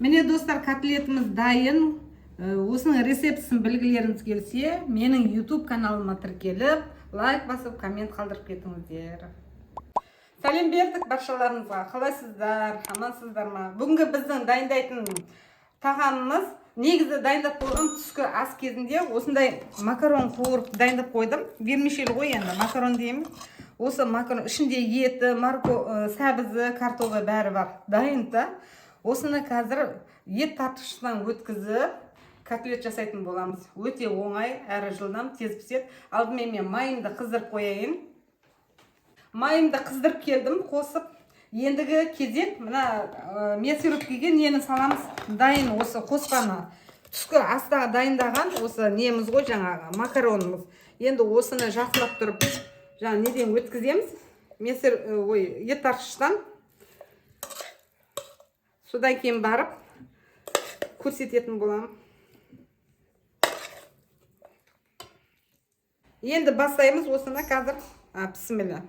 Міне, достар, котлетіміз дайын. Осының рецептісін білгілеріңіз келсе, менің YouTube каналыма тіркеліп, лайк басып, коммент қалдырып кетіңіздер. Сәлем бердік баршаларыңызға. Қалайсыздар? Амансыздар ма? Бүгінгі біздің дайындайтын тағамымыз, негізі дайындап қойған түскі ас кезінде осындай макарон қуырып дайындап қойдым. Вермишель ғой енді, макарон дейміз. Осы макарон ішінде еті, сәбізі, картобы, бәрі бар. Дайын да. Осыны қазір ет тартқыштан өткізіп, котлет жасайтын боламыз. Өте оңай, әрі жылдам, тез піседі. Алдымен мен майымды қыздырып қояйын. Майымды қыздырып келдім қосып. Ендігі кезек мына мясорубкаге нені саламыз? Дайын осы қоспаны. Түскі аста дайындаған осы неміз ғой, жаңағы макаронымыз. Енді осыны жақсылап тұрып жаңа неден өткіземіз? Ой, ет тартқыштан. Содан кейін барып көрсететін боламын. Енді бастаймыз осыны қазір. Бісміллә.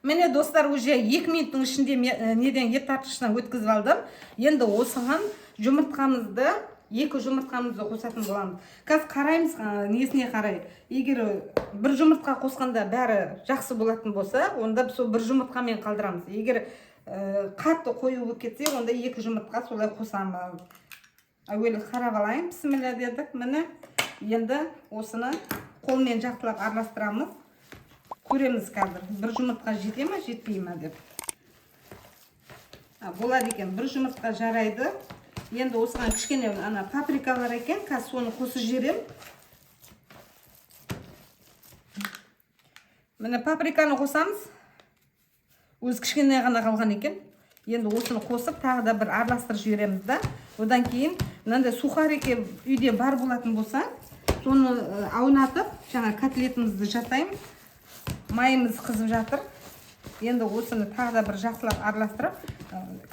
Міне, достар, уже 2 минуттың ішінде неден, ет тартқыштан өткізіп алдым. Енді осыған жұмыртқамызды, екі жұмыртқамызды қосатын боламыз. Қазір қараймыз, несіне қарай. Егер бір жұмыртқа қосқанда бәрі жақсы болатын болса, онда сол бір жұмыртқамен қалдырамыз. Егер қатты қою болып кетсе, онда екі жұмыртқа солай қосамыз. Әуелі қарап алайын. Бісміллә дедік. Міне, енді осыны қолмен жақсылап араластырамыз. Көреміз қазір, бір жұмыртқа жете ма, жетпей ма деп. Болады екен, бір жұмыртқа жарайды. Енді осыған кішкене ана паприка бар екен, қазір соны қосып жіберемін. Міне, паприканы қосамыз. Өзі кішкене ғана қалған екен. Енді осыны қосып, тағы да бір араластырып жібереміз да. Одан кейін мынандай сухарики үйде бар болатын болса, соны аунатып, жаңа котлетімізді жасаймыз. Майымыз қызып жатыр. Енді осыны тағы да бір жақсылап араластырып,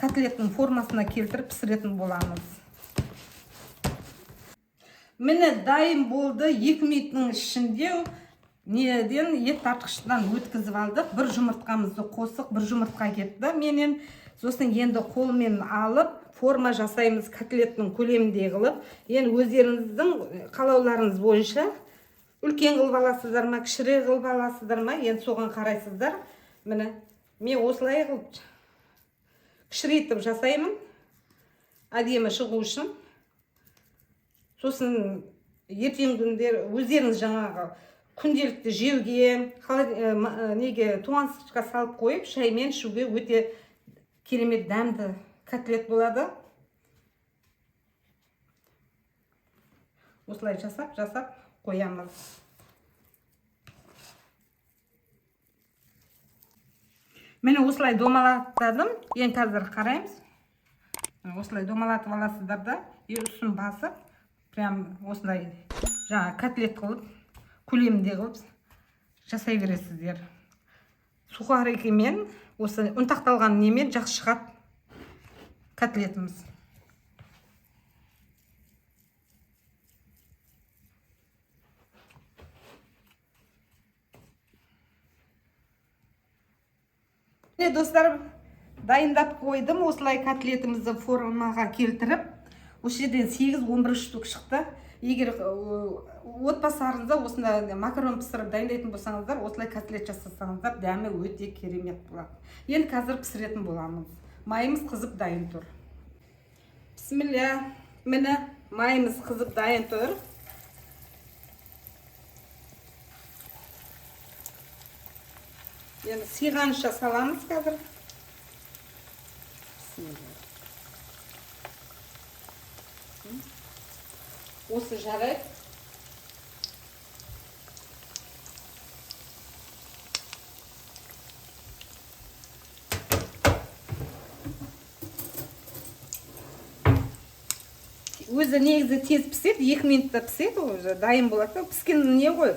котлеттің формасына келтіріп пісіретін боламыз. Міне, дайын болды. 2 минуттың ішінде неден, ет тартқыштан өткізіп алдық. Бір жұмыртқамызды қостық, бір жұмыртқа кетті менен. Сосын енді қолмен алып форма жасаймыз, котлеттің көлеміндей қылып. Енді өздеріңіздің қалауларыңыз бойынша үлкен қылып аласыздар ма, кішірек қылып аласыздар ма, енді соған қарайсыздар. Міне, мен осылай қылып кішірейтіп жасаймын, әдемі шығу үшін. Сосын ертеңгі күндер өздеріңіз жаңағы күнделікті жеуге, неге, тоңазытқышқа салып қойып, шаймен ішуге өте керемет дәмді котлет болады. Осылай жасап жасап қоямыз. Міне, осылай домалаттадым. Енді қазір қараймыз. Міне, осылай домалатып аласыздар да, и үстін басып, прям осылай жаңа котлет қылып, көлемінде қылып жасай бересіздер. Сухарикімен, осы ұнтақталған немен жақсы шығады котлетіміз. Міне, достар, дайындап қойдым. Осылай котлетімізді формаға келтіріп, осы жерден 8-11 штук шықты. Егер отбасыларыңызда осындай макарон пісіріп дайындайтын болсаңыздар, осылай котлет жасасаңыздар, дәмі өте керемет болады. Енді қазір пісіретін боламыз. Майымыз қызып дайын тұр. Бісміллә. Міне, майымыз қызып дайын тұр. Енді сыйғанша саламыз қазір. Бісміллә. Осы жарайды. Өзі негізі тез піседі, 2 минутта піседі, уже дайын болады. Піскен не ғой.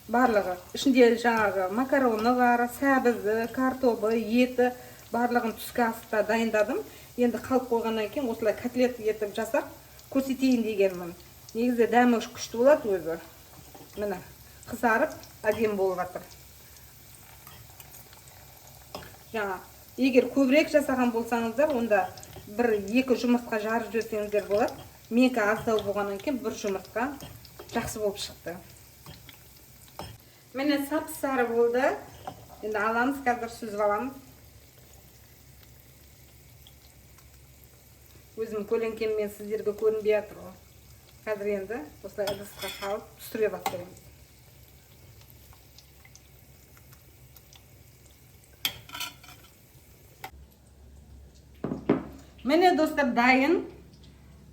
Барлығы ішінде жаңағы макароны бар, сәбізі, картобы, еті, барлығын түскі аста дайындадым. Енді қалып қойғаннан кейін осылай котлет етіп жасап көрсетейін дегенмін. Негізі дәмі күшті болады өзі. Міне, қызарып әдемі болып жатыр. Жаңа егер көбірек жасаған болсаңыздар, онда бір екі жұмыртқа жарып жіберсеңіздер болады. Менікі аздау болғаннан кейін бір жұмыртқа жақсы болып шықты. Міне, сап сары болды. Енді аламыз, қазір сүзіп аламыз. Өзім көлеңкеммен сіздерге көрінбей жатыр ғой. Қазір енді осылай ыдысқа салып түсіре бастаймыз. Міне, достар, дайын.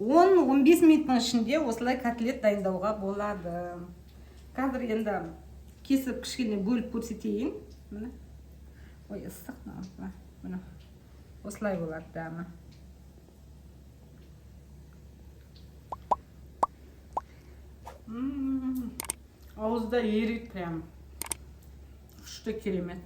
10-15 минуттың ішінде осылай котлет дайындауға болады. Қазір енді кесіп, кішкене бөліп көрсетейін. Міне. Ой, ыстық мынау. Міне. Осылай болады дәмі. Ауызда ериді прям. Күшті, керемет.